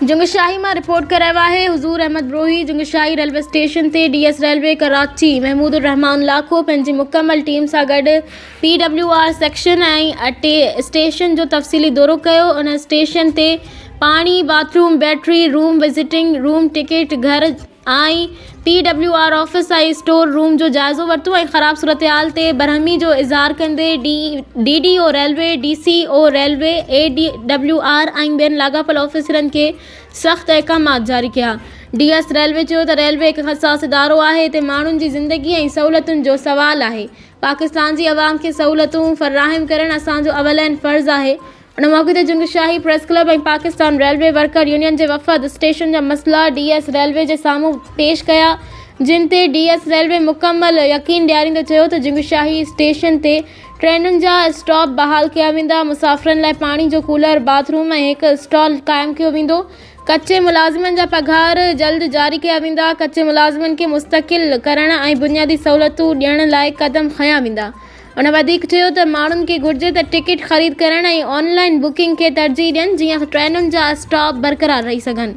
جنگشاهي مان رپورٽ ڪري رهيو آهي حضور احمد بروهي جنگشاهي ريلوي اسٽيشن تي D S railway Karachi Mahmood ur Rehman Lakho پنهنجي مڪمل ٽيم سان گڏ پي ڊبليو آر سيڪشن ۽ اٽي اسٽيشن جو تفصيلي دورو ڪيو ان اسٽيشن تي پاڻي bathroom battery room visiting room ticket گهر ۽ P W R office ۽ store room جو جائزو ورتو ۽ خراب صورتحال تي برهمي جو اظهار ڪندي D D O railway, D C O railway, A D W R ۽ ٻين لاڳاپيل آفيسرن کي سخت احڪامات جاري ڪيا. ڊي ايس ريلوي چيو ته ريلوي هڪ حساس ادارو آهي، هتي ماڻهن جي زندگي ۽ سهولتن جو سوال آهي، پاڪستان جي عوام کي سهولتون فراهم ڪرڻ اسان جو اولين فرض آهي. ان موقعي تي Jungshahi press club ۽ Pakistan railway worker union جي وفد اسٽيشن جا مسئلا ڊي ايس ريلوي جي سامهون پيش ڪيا جن تي ڊي ايس ريلوي مڪمل يقين ڏياريندي چيو ته جنگشاهي اسٽيشن تي ٽرينن جا اسٽاپ بحال ڪيا ويندا، مسافرن لاء پاڻي جو ڪولر، باٿ روم ۽ هڪ اسٽال قائم ڪيو ويندو، ڪچي ملازمن جا پگهار جلد جاري ڪيا ويندا، ڪچي ملازمن کي مستقل ڪرڻ ۽ بنيادي سهولتون ڏيڻ لاء قدم کنيا ويندا. هن وڌيڪ چيو ته ماڻهن کي گهرجي ته ٽڪيٽ خريد ڪرڻ ۽ آن لائن بڪنگ کي ترجيح ڏين جيئن ٽرينن جا اسٽاپ برقرار رهي سگهن.